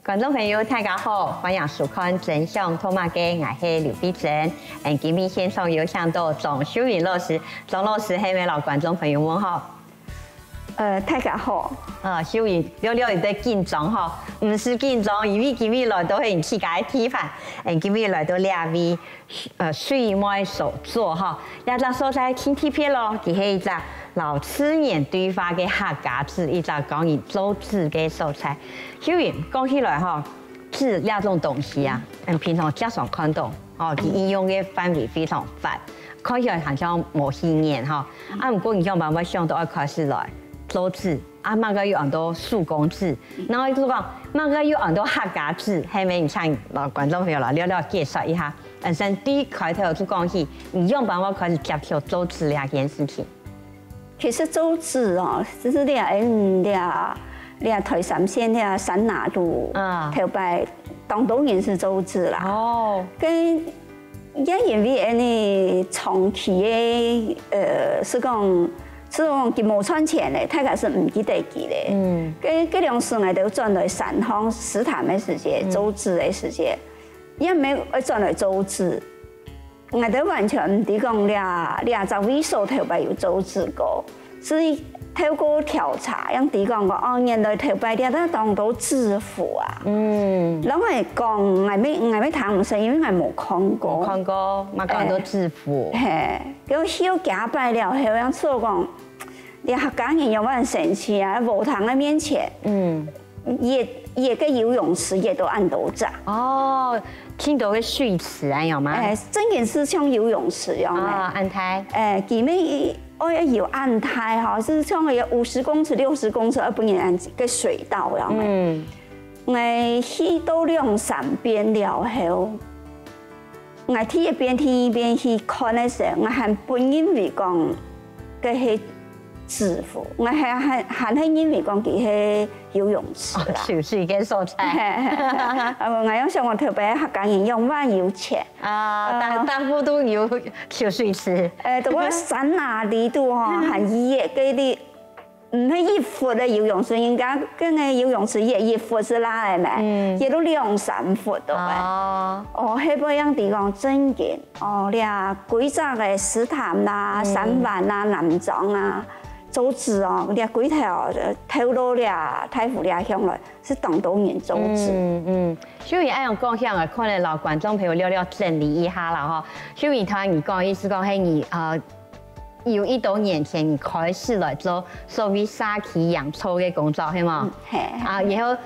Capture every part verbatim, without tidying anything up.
觀眾朋友，大家好，歡迎收看《真想讀麼个》，𠊎係劉碧珍。嗯，今日現場有請到張秀雲老師，張老師係毋係摎觀眾朋友問好？呃，大家好。啊，秀雲，略略有點緊張吼，毋使緊張，因為今日來到係你自家个地方，嗯，今日來到這位，呃，水妹手作吼，這隻所在盡特別咯，佢係一隻摎自然對話个客家紙，一隻教人做紙个所在。 秀雲，講起來吼，紙這種東西啊，嗯，平常較常看到，吼，佢應用个範圍非常闊，看起來好像無幾遠吼。啊，毋過你仰般會想到愛開始來做紙，啊，麼个又安到手工紙，然後就講麼个又安到客家紙，係毋係你請摎觀眾朋友來略略介紹一下。嗯，先對開頭就講起，你仰般會開始接觸做紙這件事情？ 其實做紙哦，就係這，嗯，這，這台三線這山林肚，啊。頭擺當多人係做紙啦。哦。該也因為恁呢長期个，呃，係講，係講佢無賺錢咧，大家係毋記得佢咧。嗯。該，該量時𠊎兜轉來山項，石潭个時節，嗯。做紙个時節，也毋係愛轉來做紙。 𠊎兜完全毋知講這，這隻位所頭擺有做紙過，係透過調查，正知講講，哦，原來頭擺這兜當多紙戶啊。嗯。然後𠊎講，𠊎乜，𠊎乜聽毋識，因為𠊎無看過。無看過，嘛講到紙戶。嘿，結果去到幾擺了後，正知講，這客家人仰般神奇啊，禾埕个面前，嗯。 佢，佢个游泳池佢都恁多隻。哦，盡多个水池恁樣嗎？哎，正經係像游泳池樣个。啊，恁大。哎，佢乜愛有恁大吼，係像有五十公尺、六十公尺，愛分人个水道樣个。嗯。𠊎去到兩三遍了後， 𠊎第一遍、第二遍去看个時候，𠊎還毋認為講該係紙戶，𠊎還，還，還係認為講佢係游泳池啦。哦，泅水个所在。啊，𠊎也想講頭擺客家人仰會有錢。啊，大，呃。大部分有泅水池。呃，在該山林肚吼，還有个，該个 毋係一窟个游泳池，人家該个游泳池也一窟係罅个咩？嗯。也都兩三窟个。哦。哦，該擺正知講正經，哦，這歸隻个石潭啦、嗯。三灣啦、南庄啊，做紙哦，這歸頭哦，透到這大湖這向來，係當多人做紙。嗯，嗯。秀雲恁樣講起來，可能摎觀眾朋友略略整理一下啦吼。秀雲頭先你講个意思講，係你，呃， 有一多年前，你開始來做所謂社區營造个工作，係無？嗯，係。啊，然後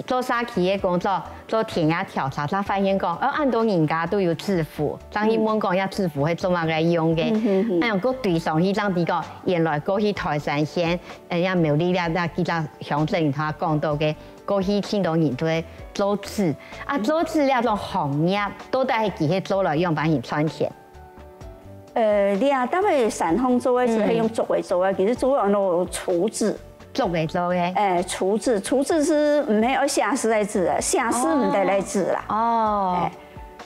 做社區个工作，做田野調查，正發現講，哦，恁多人家都有紙戶，正去問講，這紙戶係做麼个用个？嗯，嗯，嗯。哎呀，過對上去正知講，原來過去台三線，呃，這苗栗這，這幾隻鄉鎮，佢講到个，過去盡多人都會做紙。啊，做紙這種行業，到底係佢係做來仰般去賺錢？ 呃，這搭个山項做个係，嗯。係用竹仔做个，其實做个安到儲紙。竹仔做个？哎，儲紙，儲紙係毋係愛寫字个紙啊，寫字毋得个紙啦。哦。哎，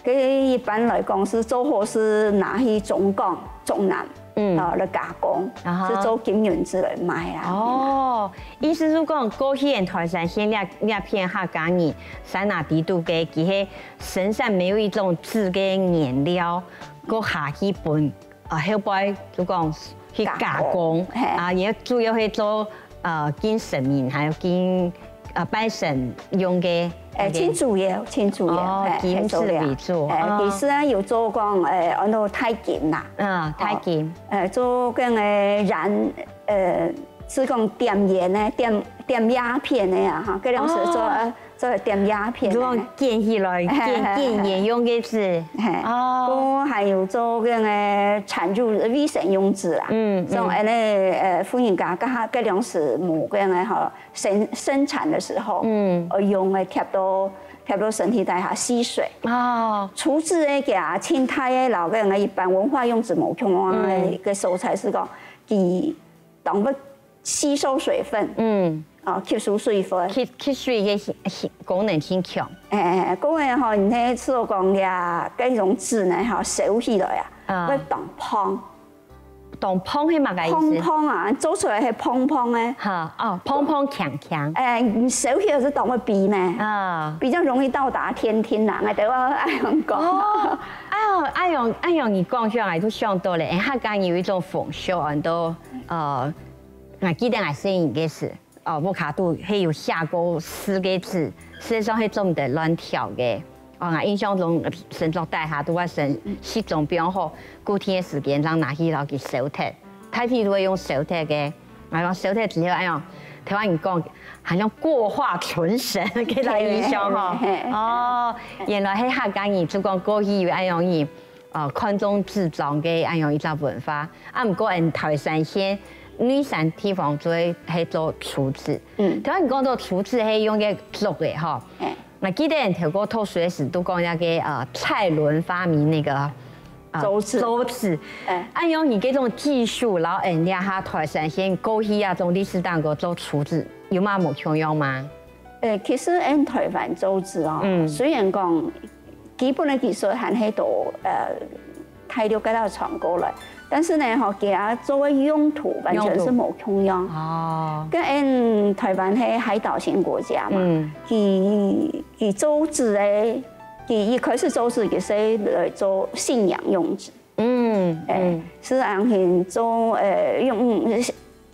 佢一般來講係做好係拿去中鋼、中南，嗯。啊，來加工，啊哈。係做金銀紙來賣啊。哦，意思係講，過去个台三線這，這片客家人，山林底肚个，佢係生產某一種紙个原料， 過下去分，啊，後背就講去加工，加工，嘿。啊，也主要係做，呃，敬神明，還有敬，呃，拜神用个，哎，那個。盡主要，盡主要，哦，嘿，金紙為主，嘿，做了。哎，哦。其實啊，有做講，哎，安到太金啦。嗯，太金。哦，哎，做該个染，呃，係講點菸个，點點鴉片个啊，哈，該種係做哦做點鴉片个。你講捲起來，捲捲菸用个紙。嘿，哦，過還有做該个產褥衛生用紙啦，嗯，像恁呢，呃，婦人家該下該種係無該个吼，生生產个時候，嗯，呃，用个貼到貼到身體底下吸水。哦，廚具个佢啊，清代个老个人个一般文化用紙無共樣个个所在係講，佢 當會吸收水分，嗯，哦，吸收水分。吸吸水个功能真強。哎，各位吼，你係講呀，該種紙呢，吼，燒起來啊，啊，會當芳。當芳係麼个意思？芳芳啊，做出來係芳芳个。哈，哦，芳芳香香。哎，你燒起來係當會比呢，啊，比較容易到達天庭啦。𠊎等會恁樣講。哦，哎喲，哎喲，哎喲，你講起來就想到了，哎，客家人有一種風俗，很多呃。 𠊎記得𠊎細人个時，哦，屋下肚係有寫過字个紙，事實上係做毋得亂挑个。哦，𠊎印象中，身上帶下都愛身西裝比較好，固定个時間正拿去摎佢燒忒。大體都會用燒忒个。𠊎講燒忒之後，哎呀，台灣人講，好像過化存神，給他印象吼。嘿，嘿，嘿。哦，原來係客家人，就講過去有恁樣人，呃，看重紙張个恁樣一隻文化。 啊，毋過𠊎台山縣內山地方做係做廚子。嗯，頭先你講到廚子係用个竹个吼，𠊎記得𠊎頭過讀書个時都講該个呃蔡倫發明那個呃竹子，竹子，哎，恁樣你這種技術，然後𠊎這下台山縣過去啊種歷史當中做廚子有麼無共樣嗎？ 呃，其實𠊎台灣竹子哦，嗯，雖然講基本个技術還係到呃大陸該兜傳過來，但是呢，吼，佢做个用途完全係無共樣。哦，該𠊎台灣係海島型國家嘛，嗯，佢佢竹子个，佢一開始竹子佢係來做信仰用紙。 嗯，哎，嗯，係恁樣做，呃，用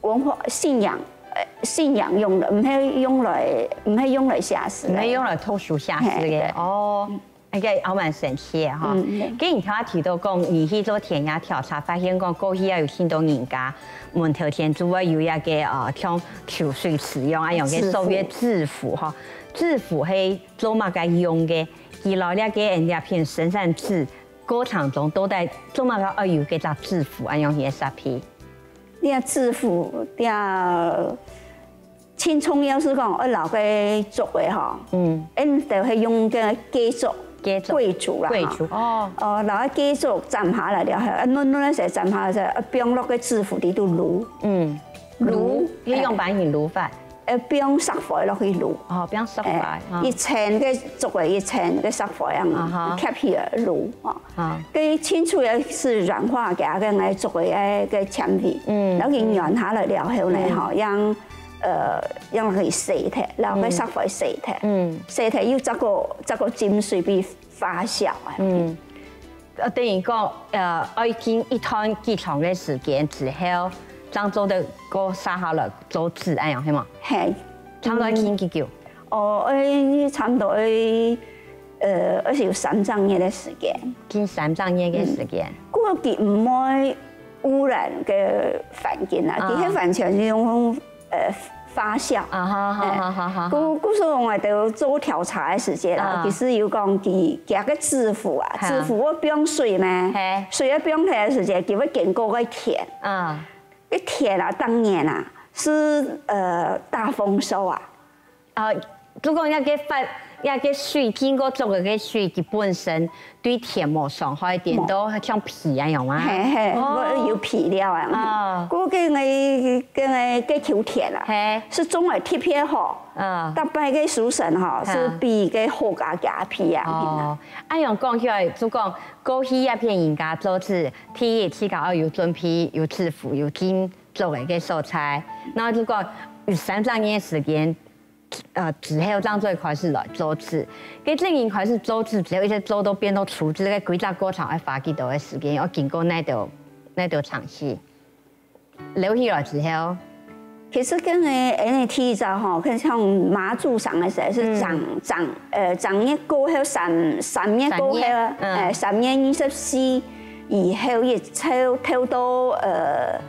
文化信仰，呃，信仰用个，毋係用來，毋係用來寫字个，毋係用來讀書寫字个。嘿，對。哦，該个還蠻神奇个吼。嗯，對。跟你頭先提到講，你去做田野調查，發現講過去啊有當多人家門頭前就會有一個呃像儲水池樣，啊用个所謂个紙符吼，紙符係做麼个用个？佢摎這個這片生產紙 過程中到底做麼个愛有這隻紙符恁樣个設備？這紙符，這盡重要係講愛摎該竹仔吼，嗯，𠊎兜係用該桂竹，桂竹，桂竹啦，桂竹，吼，哦，哦，摎該桂竹斬下來了後，啊，嫩嫩个時斬下來，啊，放落該紙符裡肚滷，嗯，滷，滷，係用白米滷飯。 呃，放石灰落去滷。哦，放石灰，哎，哦。一層个竹仔，一層个石灰恁樣，啊哈，疊起來滷，哦。啊。該清楚个係軟化佢个該竹仔个纖維，嗯，然後佢軟下來了後呢，嗯，吼，讓，呃，讓佢洗忒，然後該石灰洗忒，嗯，洗忒又再過，再過浸水分 發酵啊。嗯，呃，等於講，呃，愛經一段幾長个時間之後，正做得過續下來做紙恁樣，係無？係。差不多愛經幾久？哦，愛差不多愛，呃，愛有三隻月个時間。經三隻月个時間。嗯。毋過佢毋會污染个環境啊，啊，佢係完全係用 呃，發酵。啊哈哈哈哈哈。故，故所𠊎兜做調查个時節啦，啊，其實有講佢，佢个紙符啊，哈，紙符愛放水咩？嘿，水愛放忒个時節，佢會經過个田。啊，該田啊，當然啊，係，呃，大豐收啊。啊，就講該个發，該个水經過竹仔个水，佢本身 對田無傷害，顛倒像肥恁樣啊。嘿嘿，哦，有肥料啊。啊。故該𠊎，該𠊎該坵田啊，嘿，係種來特別好。啊。逐擺个收成吼，係比該好加加肥啊。哦，恁樣講起來，就講過去這片人家做紙，第一，自家愛有準備，有紙符，有金做个个素材，然後就講有三十年時間， 呃，之後正做開始來做紙。該正經開始做紙之後，一直做到變到廚子，該規隻過程愛花幾多个時間，愛經過哪兜，哪兜程序。留起來之後，其實跟个N T一招吼，跟像媽祖上个時候係正，嗯，正，呃，正月過後三，三月過後，三月，嗯，呃，三月二十四以後一直透到，呃，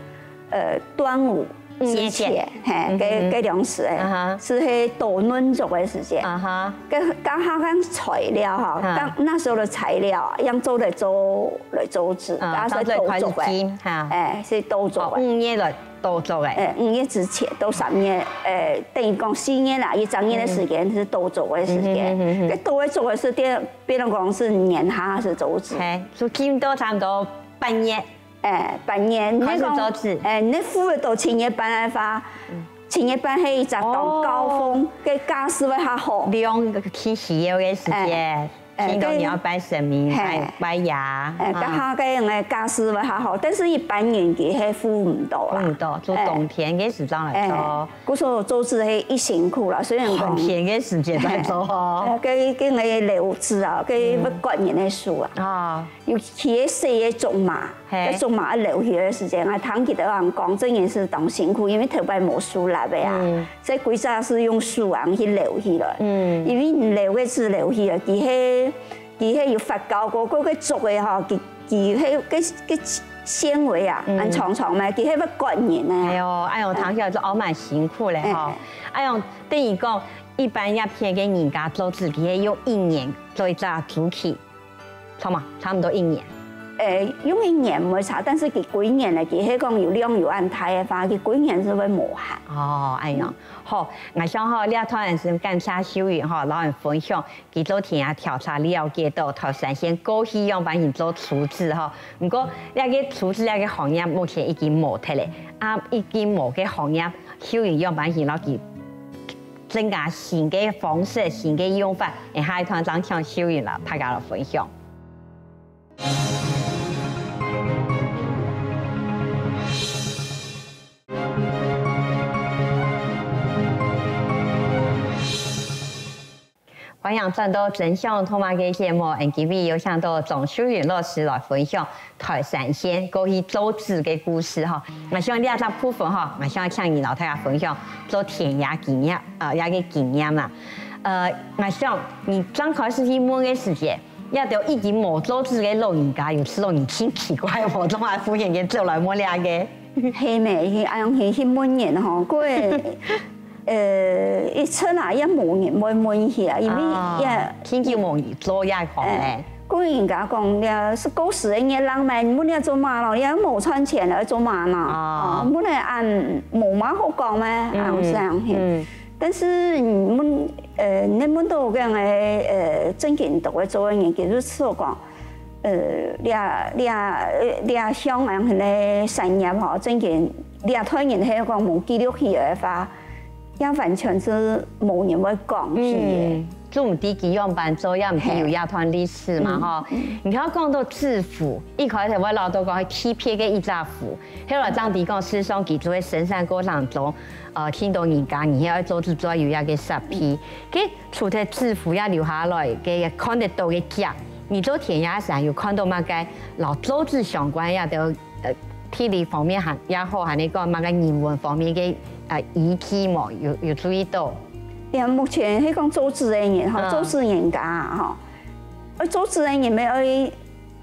呃，端午。五月節。之前，嘿，該，嗯哼。該兩時个，啊哈。係係倒嫩竹个時節。啊哈。該，該下个材料吼，啊。該那時候个材料啊，用做來做，來做紙，啊，該係倒竹个。當做款式，哈。哎，係倒竹个。哦，五月來倒竹个。哎，五月之前到三月，哎，等於講四月啦，一整月个時間係倒竹个時間。嗯哼，嗯哼，嗯哼。該倒个竹个時間，比如講係年下係做紙。嘿，就今到差不多半月。 哎，半年，你講，開始做紙。哎，你付得到七月半个話，嗯。七月半係一隻當高峰，哦。該價數會較好。量去需要个時間，哎，哎，聽講你要拜神明，該，拜，拜爺，哎，啊。該下个人个價數會較好，但是一般人佢係付毋到啦。付毋到，做冬天个時節來做。哎，哎，故所做紙係一辛苦啦，雖然講，寒天个時節來做。哎，該，該个留子啊，該會割人个手啊。嗯。啊。 尤其係細个竹嫲，嘿。該竹嫲愛留去个時間，𠊎聽佢兜人講，真个係當辛苦，因為頭擺無樹立个啊，嗯。所以歸隻係用手恁去留起來。嗯。因為你留个紙留起來，佢係，佢係有發酵過，過个竹个吼，佢，佢係个，个纖維啊，嗯。恁長長嘛，佢係會割人个啊。哎喲，哎喲，聽起來就哦蠻辛苦咧吼。哎。哎喲，等於講，一般這片个人家做紙，佢係用一年做一隻週期。 差嘛，差毋多一年。誒，用一年毋會差，但是佢歸年个，佢係講有量有恁大个話，佢歸年係會無閒。哦，恁樣。好，𠊎想吼，這段時間感謝秀雲吼，摎𠊎分享，佢做田野調查了解到台三線過去樣般形做竹子吼。毋過，這个竹子這个行業目前已經無忒咧，啊，已經無个行業，秀雲樣般形摎佢 增加新个方式、新个用法，下一段正請秀雲摎大家來分享。歡迎轉到真想讀麼个節目，今晡日有請到張秀雲老師來分享 台三線過去做紙个故事吼。𠊎想這隻部分吼，𠊎想請你摎大家分享做田野經驗，呃，這个經驗啦。呃，𠊎想你正開始去問个時節，這兜已經無做紙个老人家，有試著你盡奇怪無，做麼个忽然間走來問這个？係咩？去，恁樣去，去問人吼，過 呃，一直啊，也無人會問佢啊，因為也，啊，盡久無人做這行咧。哎，古人家講，這係過時个月亮嘛，問這做麼咯？也無賺錢來做麼呢？啊。哦，問了恁無麼好講咩？嗯，恁樣，嘿。嗯。但是你問，呃，你問到這樣个，呃，正經都會做个人，其實係講， 呃，這，這，呃，這項恁樣个產業吼，正經這代人係講無記錄起來个話，也完全係無人會講起个。嗯，就毋知佢樣般做，也毋知有這段歷史嘛，嗯，吼。嗯。你頭先講到紙符，一開始𠊎恅著講係特別个一隻符，後來正知講，事實上佢就係生產過程中，呃，盡多人家，你愛做製作有一個設備，佢 除忒紙符也留下來个看得到个跡，你做田野時有看到麼个摎做紙相關个，呃，地理方面還也好，還係講麼个人文方面个，呃，遺跡無？有，有注意到？呀，目前係講做紙个人吼，嗯。做紙人家啊，吼，呃，做紙个人愛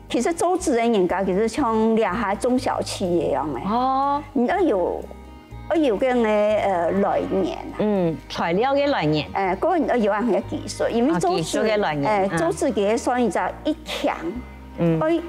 其實做紙个人家其實像這下中小企業樣个。哦。你愛有，愛有个，呃，來源啊。嗯，材料个來源。哎，个人愛有恁个技術，因為做紙，啊，技術个來源，哎，嗯。做紙个算一隻一強，嗯。愛，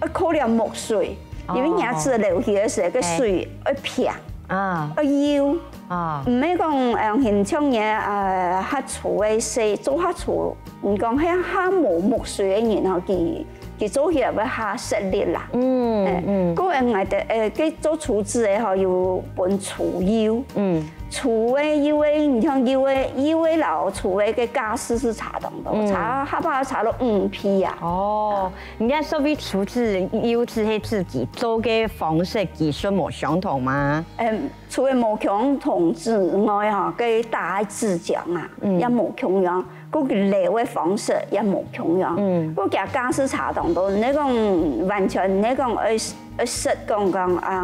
愛靠了墨水，哦。因為你紙流去个時候，个水愛平。哎。啊。愛幼。啊。毋係講，嗯，很像个，呃，較粗个事，做較粗 你講該下無墨水个人吼，佢，佢做起來會較食力啦。嗯，哎，嗯。个人𠊎兜，呃，該做粗紙个吼，有分粗幼。嗯。粗个、幼个，你像幼个，幼个摎粗个个價數係差當多，嗯。差，下把差到五倍啊。哦，人家所謂粗紙、幼紙係自家做个方式、技術無相同嗎？嗯， 除了無共同之外吼，該打个紙漿啊，嗯。也無共樣，个留个方式也無共樣。嗯。个價數差當多，你講完全，你講愛，愛食講講啊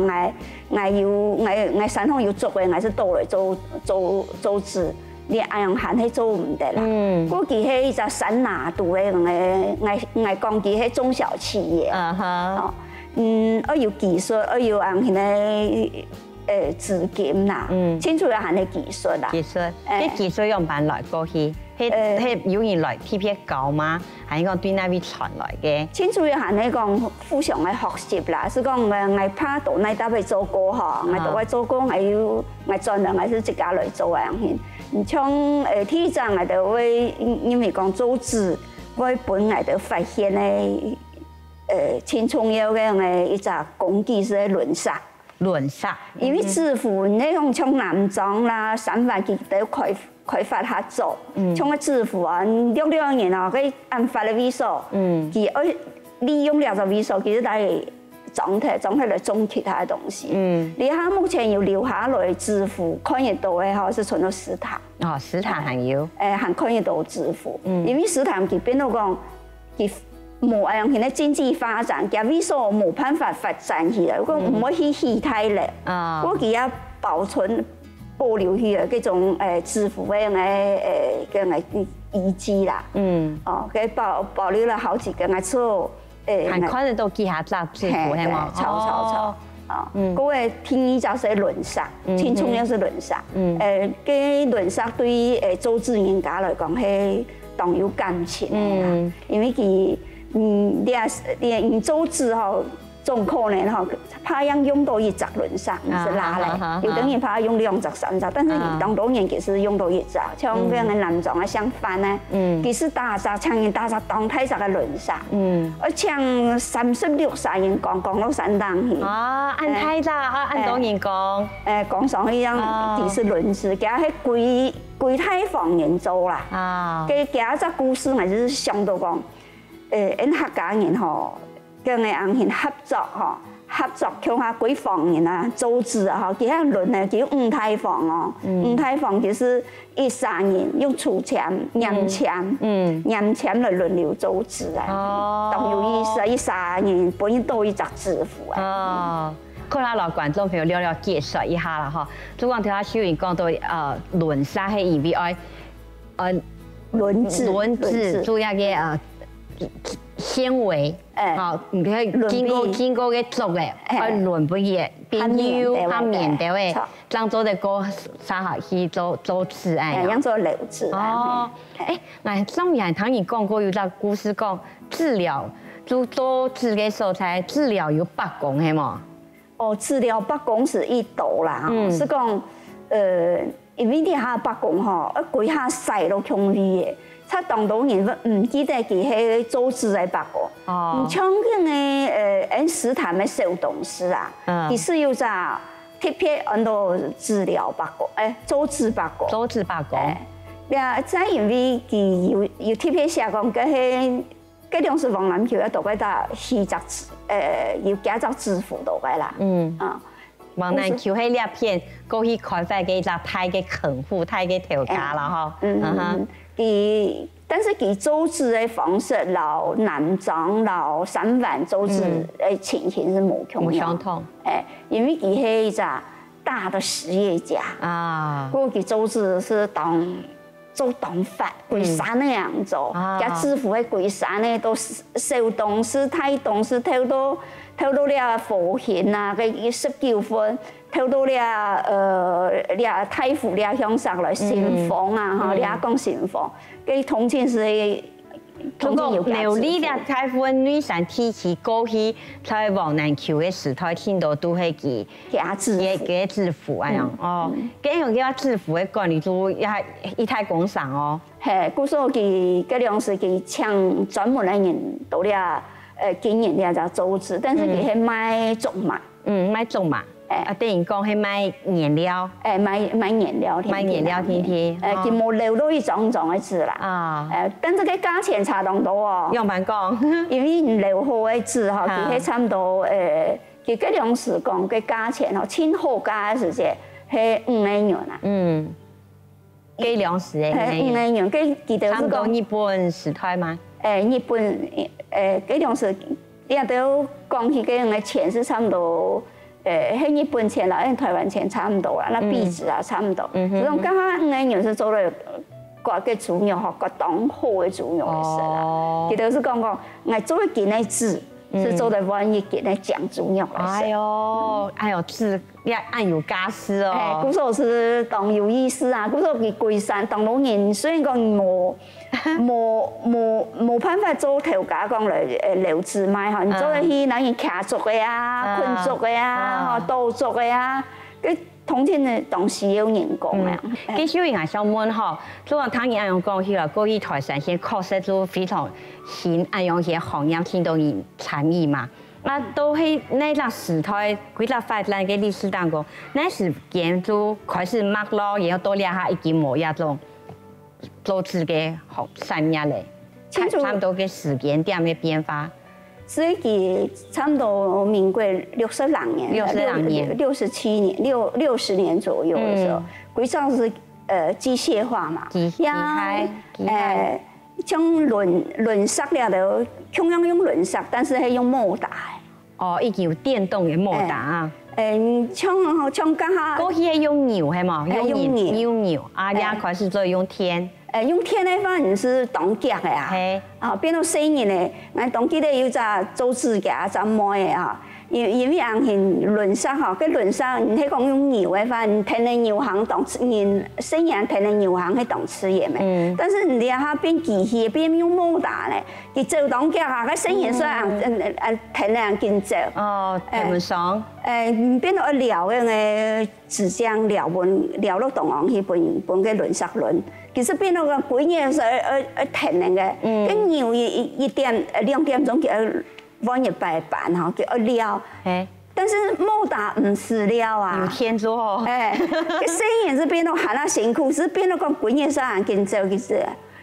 ，𠊎，𠊎有，𠊎，𠊎山項有竹个，𠊎係倒來做，做，做紙，你恁樣還係做毋得啦。嗯。个佢係一隻山林肚个，𠊎，𠊎，𠊎講佢係中小企業。啊哈。哦，嗯，愛有技術，愛有恁樣个呃，資金啦，嗯，盡主要還係技術啦。技術，哎，該技術仰般來過去？係，呃，係有人來特別教嗎？還係講對哪位傳來个？盡主要還係講互相个學習啦，係講𠊎𠊎怕到哪搭位做過吼，𠊎到位做過，𠊎有𠊎專門𠊎係自家來做个樣形。像呃第一站𠊎就會因因為講做紙，會分𠊎就發現个呃盡重要个个一隻工具係輪石。 輪石。因為紙糊，你講像南庄啦、三灣佢兜開開發較早，像个紙糊啊，六六年哦，該恁闊个位所，佢愛利用這隻位所，其實來裝忒裝忒來種其他个東西。這下目前有留下來紙糊，看得到个吼，係存到石潭。哦，石潭還有。哎，還看得到紙糊，因為石潭佢變到講，佢 無恁樣形个經濟發展，佢位所無辦法發展起來，講毋會去起大樓。啊，過佢也保存保留起來這種誒紙糊个誒誒个遺跡啦。嗯，哦，佢保保留了好幾個，𠊎做誒，還看得到幾下隻紙糊，係無？超超超。 啊，嗯，過个第二隻係輪石，盡重要係輪石。嗯，呃，該輪石對誒做紙人家來講係當有感情个啦，因為佢，嗯，你你你做紙吼，總可能吼，怕樣用到一隻輪石，毋係啦咧，有兜人怕用兩隻、三隻，但是當多人其實用到一隻，像該个南庄啊、相反呢， 其實打隻請人打隻當大隻个輪石，嗯，而且三十六儕人扛扛到山頂去。啊，恁大隻啊，恁多人扛。誒，扛上去樣，其實輪子，佢係歸歸大房人做啦。啊，佢佢隻故事，𠊎就係想到講，誒，𠊎客家人吼， 跟个恁樣合作吼，合作共下歸房人啊，做紙啊吼，佢恁輪呢，佢有五大房哦，五大房其實一儕人用抽籤、拈籤，嗯，拈籤來輪流做紙啊，哦，當有意思啊，一儕人分人做一隻紙糊啊。哦，看下摎觀眾朋友了了解說一下啦吼，就講頭下秀英講到呃輪石係因為愛，呃輪子，輪子做一個呃纖維。 哎，好，你看經過經過个竹个，哎，愛輪分佢變幼，較綿兜个，正做得過續下去做做紙哎，樣做流紙。哦，哎，𠊎上回還聽你講過有隻故事，講紙寮做做紙个所在，紙寮有伯公係無？哦，紙寮伯公係一兜啦，係講，呃。 因為這下伯公吼，愛歸下徙到共位个，差當多人會毋記得佢係做紙个伯公。哦，毋像該个呃，𠊎石潭个小東勢啊，佢係有隻特別安到紙寮伯公，誒，做紙伯公。做紙伯公。誒，這正因為佢有有特別寫講，該係該量時黃南球愛到該搭起隻紙，誒，有加隻紙糊到該啦。嗯，啊。 黃南球係這片過去開發个一隻大个坑戶、大个頭家啦吼。嗯嗯，佢，但是佢做紙个方式摎南庄、摎三灣做紙个情形係無共樣。無相同。誒，因為佢係一隻大的實業家啊，故佢做紙係當 做當闊，歸山个恁樣做，厥紙糊个歸山个都係小東勢、大東勢，透到透到這火星啊，該十九分，透到這呃這大湖這向上來新豐啊，吼，這講新豐，該通勤係通勤有厥紙糊。劉理這大部分內山地區過去在黃南球个時代，盡多都係佢厥紙糊。厥紙糊恁樣哦，該用厥紙糊个管理做也一大工程哦。 嘿，故所佢該量時佢請專門个人到這呃經營這隻做紙，但是佢係賣竹麻。嗯，賣竹麻。誒，啊，等於講係賣原料。誒，賣賣原料定定。賣原料定定。誒，佢無留落去種種个紙啦。啊，誒，但是該價錢差當多哦。仰般講？因為你留好个紙吼，佢係差毋多誒，佢該量時講个價錢吼，盡好價个時節係五個銀啊。嗯。 該量時个，嘿，五個銀，該記得係講差毋多日本時代嗎？誒，日本誒，該量時，這兜講起个个錢係差毋多，誒，係日本錢啦，誒，臺灣錢差毋多啦，該比值啊差毋多。嗯哼，所以講，剛剛五個銀係做了割个豬肉吼，割當好个豬肉个事啦。哦，佢就係講講，𠊎做一斤个紙，係做得換一斤个醬豬肉來食。哎喲，哎喲，這也恁有價值哦。哎，故所係當有意思啊，故所佢歸山當多人，雖然講無無無無辦法做頭家講來呃留子賣吼，你做得去那人徛桌个啊、啊睏桌个啊、啊吼倒桌个啊，个通常个東西有人工啊。嗯，其實有人還想問吼，就講聽你恁樣講起來，過去台山縣確實就非常興恁樣个行業，興到人參與嘛。那都係那隻時代，幾隻發展个歷史當中，那時間就開始沒落，然後到這下已經無這種做紙个行產業咧。差差不多个時間點个變化。所以佢差不多民國六十零年，六十零年，六十七年，六六十年左右个時候，嗯，佢算係呃機械化嘛，機機械機械，呃，像輪輪石了的，共樣用輪石，但是係用摩打。哦，已經有電動个摩打啊。嗯，像像剛剛過去係用牛係無？用牛，用牛啊，也開始做用電。 呃，用電个話，你係當遽个啊。係。啊，變到細人个，𠊎當記得有隻做紙个，隻妹个啊，因因為恁樣輪石吼，該輪石毋係講用牛个話，你跈个牛行當自，人細人跈个牛行係當自然个。嗯。但是你這下變機器，變用摩打咧，佢走當遽啊，該細人說啊，嗯嗯嗯，跈个緊走。哦，跈毋上。誒，變到愛撩个个紙漿撩分撩落當中去分分个輪石輪。 其實變到講歸日係愛愛愛跈个，嗯，該牛一一一點呃兩點鐘佢愛換一擺粄吼，佢愛撩。係。但是摩打毋使撩啊。有電之後。哎，該細人係變到還較辛苦，係變到講歸日係恁緊走，其實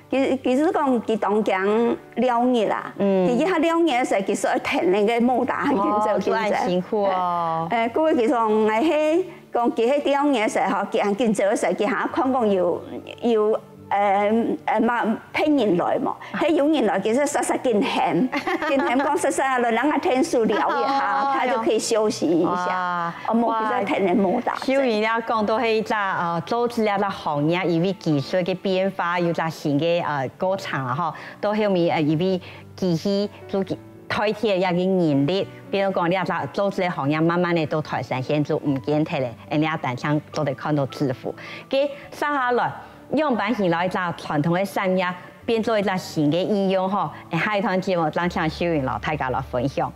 其實其實講佢當驚撩日啊，嗯，佢一下撩日个時候，其實愛跈个摩打恁緊走，哦，就恁辛苦哦。哎，各位其實講，哎嘿。 講佢係釣魚个時候，佢恁緊走个時候，佢還看講有有呃呃嘛別人來無？係有人來，其實煞煞緊喊，緊喊講煞煞來，讓他天數聊一下，哦，他就可以休息一下。哇，哦，無，哇，其實天然無打。秀英要講到係一隻呃做紙這隻行業，因為技術个變化，有隻新个呃過程啦吼，到後面呃因為機器就代替了這個人力， 比如講，這隻做紙个行業慢慢个到台山縣就毋見忒咧，恁樣單淨做得看到紙糊。該接下來，仰般形來一隻傳統个產業變做一隻新个應用吼？下一段節目，正請秀英摎大家來分享。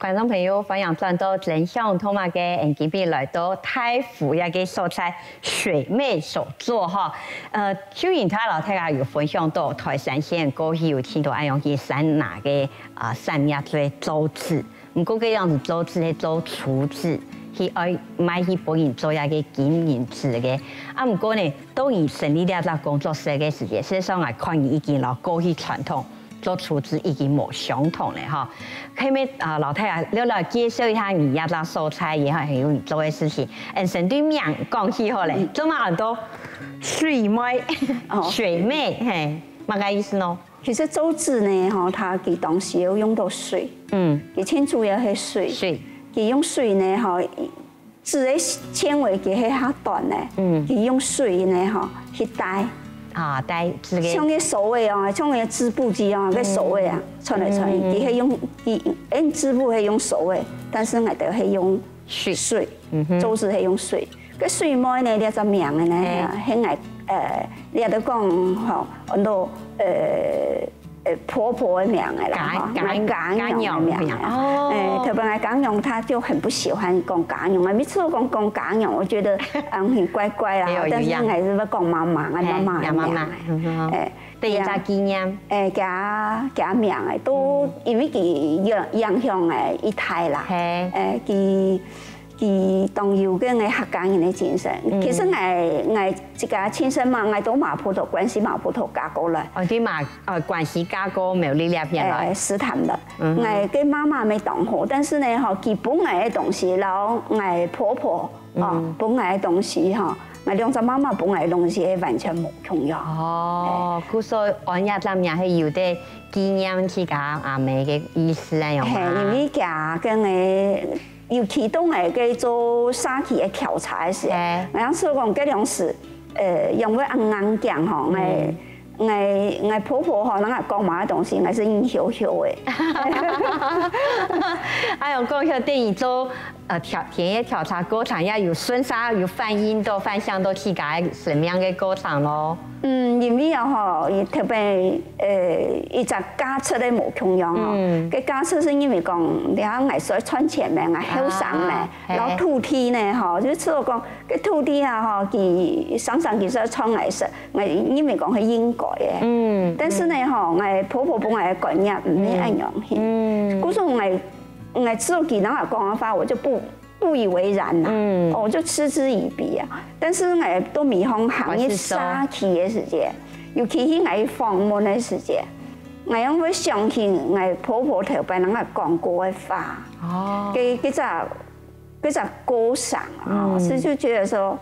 觀眾朋友，歡迎轉到真想讀麼个，𠊎今晡日來到大湖這個所在，水妹手作吼。呃，秀英頭摎大家有分享到台山縣過去有盡多恁樣个山林个啊產業做做紙，毋過該樣仔做紙係做粗紙，去愛賣去分人做這個金銀紙个。啊，毋過呢，當你成立這隻工作室个時節，事實上𠊎看你已經摎過去傳統 做粗紙已經無相同咧吼。下面啊，摎大家略略介紹一下你這隻所在，也還有你做个事情。嗯，先對名講起好咧，做麼恁多水妹？哦。水妹，嘿，麼个意思呢？其實做紙呢，吼，佢當時有用到水，嗯，佢盡主要係水，水，佢用水呢，吼， 紙个纖維佢係較短个，嗯，佢用水呢吼去帶。啊，帶紙个。像个手尾哦，像个織布機哦，个手尾啊，穿來穿去，佢係用佢，因為織布係用手尾，但是𠊎兜係用水，水，嗯哼，做紙係用水。个水妹呢，這隻名个呢，係𠊎呃，你也得講吼，安到呃。 呃，婆婆个名个啦，家，吼，家，家娘个名个。家娘个名，哦。哎，特別个家娘，她就很不喜歡講家娘啊，每次都講講家娘，我覺得嗯很怪怪啦，哎喲，但是還是會講媽媽，哎，媽媽个名个。媽媽，嗯哼，哎，對，一隻紀念。哎，家家名个，都因為佢影影響个一代啦，嘿，哎，佢。 佢當有个个客家人个精神。其實𠊎𠊎自家親生嘛，𠊎都麻坡頭，關西麻坡頭嫁過來。哦，對嘛，呃，關西嫁過苗栗這片來。誒，獅潭个。𠊎个媽媽乜當好，但是呢，吼，佢分𠊎个東西，摎𠊎婆婆，哦，分𠊎个東西，吼，𠊎兩隻媽媽分𠊎个東西，係完全無共樣。哦，故所安這隻名係有兜紀念自家阿姆个意思恁樣嘛。嘿，因為佢个个尤其當𠊎个做社區个調查个時，哎，𠊎想講該量時，呃，因為恁硬頸吼，𠊎𠊎𠊎婆婆吼，人家講麼个東西，𠊎係硬咻咻个。哎喲，講起來，等於做呃調田野調查過程，也有順續有反映到、反映到自家个生命个過程咯。 嗯，因為啊吼，特別呃一隻價值个無共樣吼，个價值係因為講，你看𠊎係賺錢咩，𠊎後生咩，然後土地呢吼，就係講个土地啊吼，佢常常佢係賺𠊎食，𠊎認為講係應該个。嗯，但是呢吼，𠊎婆婆分𠊎个觀念毋係恁樣去，故所𠊎𠊎知道佢人家講个話，我就不不以為然啦，嗯，我就嗤之以鼻啊。但是𠊎到美方行業社區个時節，尤其係𠊎訪問个時節，𠊎樣會想起𠊎婆婆頭擺人家講過个話，哦，該該隻該隻過程啊，所以就覺得說，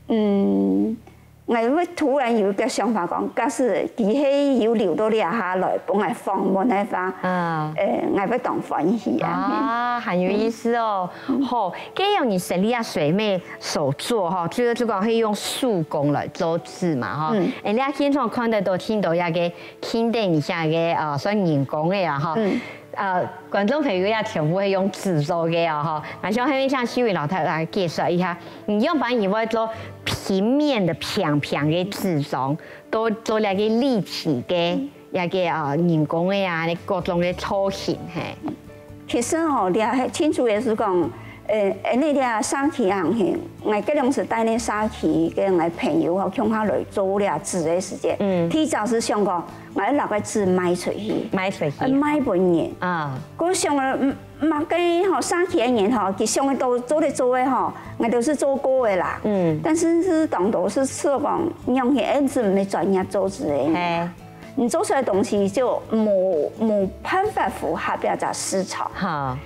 嗯。 𠊎會突然有一個想法講，假使佢係有留到這下來分𠊎訪問个話，啊，呃，𠊎會當歡喜啊。啊，很有意思哦。好，這樣你生理啊水妹手作哈，主要就講係用手工來做紙嘛哈。嗯，哎，你現場看得到，聽到那個，聽到你下個呃，算人工个啊哈。嗯，呃，觀眾朋友也全部係用紙做个哦哈。那像下面像秀雲老太來介紹一下， 你用板以外做平面个平平个紙張，都做了个立體个，一個啊人工个啊，各種个造型嘿。其實吼，這係清楚个係講，呃，恁呢這社區行行，𠊎該量時帶呢社區个𠊎朋友吼，共下來做這紙个時節，嗯，提早係想講，𠊎愛拿个紙賣出去，賣出去，賣分人啊。𠊎想了，嗯。 麼个吼，社區个人吼，佢想个都做得做个吼，𠊎都係做過个啦。嗯，但是係當多係說講，仰係恁樣毋係專業做紙个人，你做出來个東西就無無辦法符合這隻市場，哈，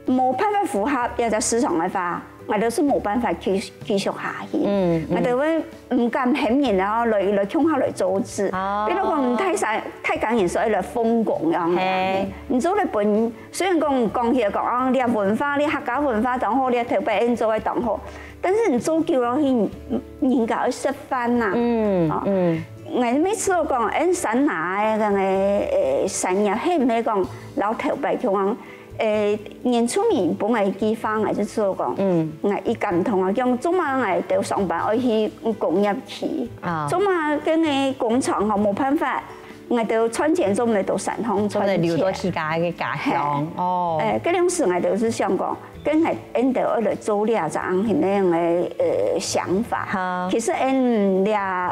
無辦法符合這隻市場个話，𠊎都係無辦法繼繼續下去。嗯，𠊎都會毋敢喊人啊，來來共下來做紙，比如講大山大江人所以來分工樣，你做得分。 雖然講講起來講啊，這文化，這客家文化當好，這頭擺恁做个當好，但是你做久落去，人家愛食飯吶。嗯嗯，𠊎每次都講，恁山下个个呃產業，係毋係講老頭擺就講，呃，原住民分𠊎个計畫，𠊎就做講，嗯，𠊎一感動啊，講做麼个𠊎兜上班愛去工業區，啊，做麼个个工廠吼無辦法。 𠊎兜賺錢做毋得到山項賺錢，做得留到自家个家鄉哦。誒，該量時𠊎兜係想講，跟𠊎𠊎兜愛來做這隻恁樣个呃想法。其實𠊎這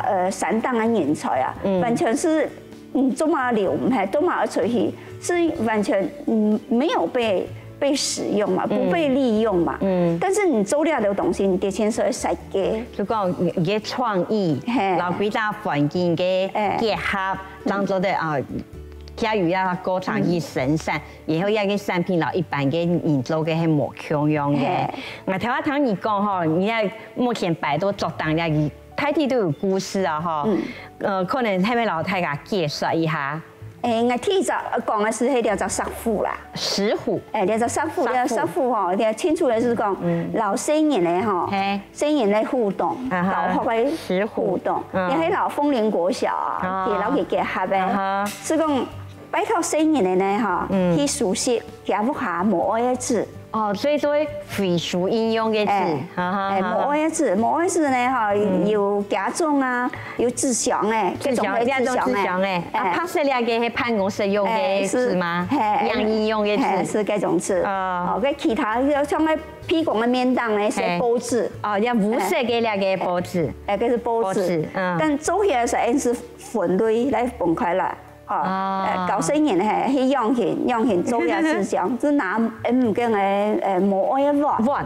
呃山頂个人才啊，完全係嗯做麼留毋係，做麼愛出去，係完全嗯沒有被被使用嘛，不被利用嘛。嗯，但是你做這兜東西，你的確係會設計，就講你个創意，嘿，然後歸大環境个結合。 當做得啊，加入一下過程去生產，然後一個產品摎一般个人做个係無共樣个。𠊎頭下聽你講吼，你在目前擺到桌頂了，佢大體都有故事啊吼。呃，可能係毋係摎大家介紹一下。誒，𠊎第一隻講个係該隻石虎啦。石虎。誒，這隻石虎，這隻石虎吼，這清楚个係講，摎細人仔吼， 細人仔互動，教學个互動，也係摎鳳林國小啊，佢摎佢結合个，係講拜託細人仔呢吼，去收集佢屋下無愛个紙。哦，所以做回收應用个紙，誒，無愛个紙，無愛紙呢吼，有家長啊，有紙箱誒，各種个紙箱誒，啊，白色這個係辦公室用个紙嗎？係，影印用个紙，係該種紙。哦，該其他像該 譬講个面頂呢係報紙，哦，像烏色个這個報紙，誒，該係報紙，但做起來係恁樣分類來分開來，哦，教細人仔係用心用心做這紙箱，係拿毋見个誒無愛个碗，碗，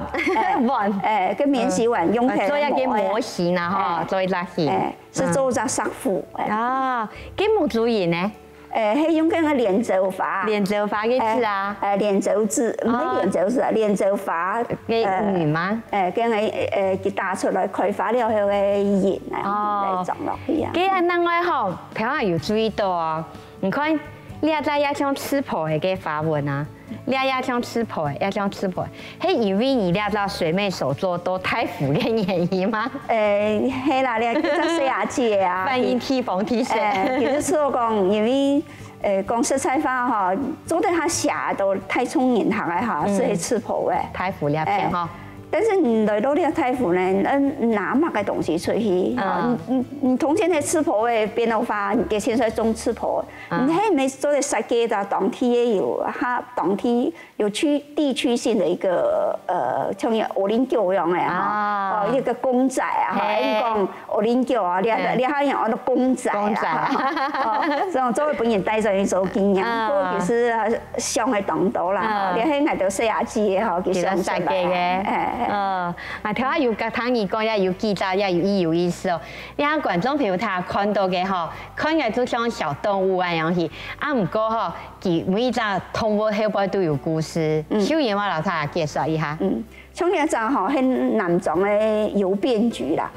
碗，誒，該免洗碗用起來做一個模型啊，吼，做一隻形，誒，係做隻石虎，啊，該模組人呢？ 誒，係用該個蓮藕花。蓮藕花个紙啊？誒，蓮藕紙，毋係蓮藕紙啊，蓮藕花。个泥嗎？誒，該個誒，佢打出來開花了後个仁啊，來裝落去啊。該恁另外吼，頭下有注意到哦，你看，這隻也像刺波个花紋啊。這也像刺破个，也像刺破个，係因為你這隻水妹手做到大湖个原因嗎？誒，係啦，這隻細阿姊啊，反應地方地勢。誒，其實係講，因為，誒，講實在話吼，做得佢寫到大眾人客个吼，嗯。係刺破个。大湖這片吼。誒，但是你來到這大湖呢，嗯，拿麼个東西出去？啊。你，你，你從前个刺破个變到話，你个現在種刺破，啊。你係毋係做得設計到當地个有，佢當地 有區，地區性个一個，呃，像有五稜郭樣个哈，啊。哦，一個公仔啊，哈，嘿。你講五稜郭啊，你，嘿。你還有安到公仔啦，公仔。哈，哦，這種做得分人帶轉去做紀念，啊。不過其實啊，想个當多啦，哈，啊。你係𠊎兜細阿姊个哈，佢想出來啊，其實設計个，哎，哎。嗯，啊，頭下有个聽你講，也有記載，也有意，有意思哦。你看觀眾朋友他看到个吼，看起來就像小動物啊樣去，啊，毋過吼， 佢每一隻動物後背都有故事。嗯。秀英，你摎大家介紹一下。嗯，像這隻吼，係南庄个郵便局啦。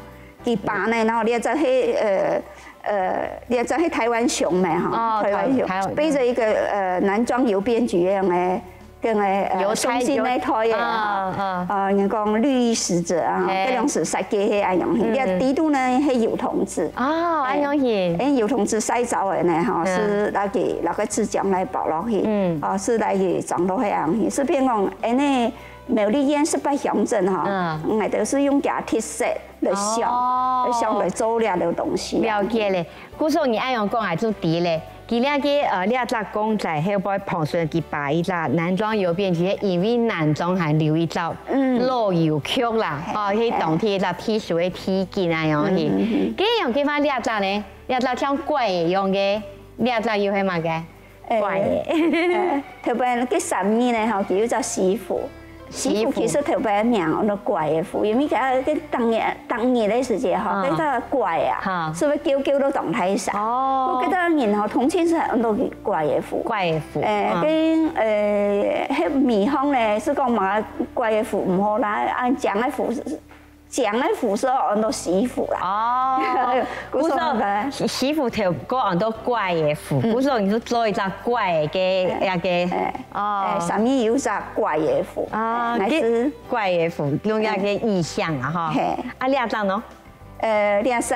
佢爸呢，然後這隻係，呃，呃，這隻係台灣熊咩吼，哦，台灣熊，台，台灣。背著一個，呃，南庄郵便局个，个，呃，郵差，送信那台个啊。啊，啊。呃，人講綠衣使者啊，嘿。這樣子設計个恁樣去。嗯。這底肚呢，係郵筒子。哦，嘿。恁樣去。誒，郵筒子曬燥个呢，吼，嗯。係拿去，拿个紙漿來包落去。嗯。哦，係拿去裝落去恁樣去。係變講，恁呢，苗栗縣十八鄉鎮吼，嗯。𠊎兜係用佢特色來想，哦。來想來做這个東西啊。了解咧。故所你恁樣講，𠊎就知咧。 佢這个，呃，這隻公仔後背旁脣佢擺一隻南庄郵便局，因為南庄還留一隻，嗯。老郵局啦，嘿，哦，係當地一隻特殊个地景啊，樣去。嗯，嗯，嗯。該樣个話，這隻呢，這隻像怪个樣个，這隻又係麼个？誒，怪个。誒，特別該三義呢，吼，佢有隻師傅， 師傅其實頭擺个名安到怪个傅，因為佢个當日，當日个時節吼，嗯。該个怪啊，哈。係毋係噭噭到當大聲？哦。該个人吼，通常係安到怪个傅。怪个傅，誒，嗯。跟，誒，該味方咧，係講嘛，怪个傅毋好啦，啊，靚个傅，靚个傅係安到師傅啦。哦。故所，故所，師傅頭過安到怪个傅，嗯。故所你就做一隻怪个，該个，誒，哦。誒，上面有一隻怪个傅，啊，誒，該係 怪个傅，用該个意象啊，吼。嘿。啊，這隻呢？呃，這隻，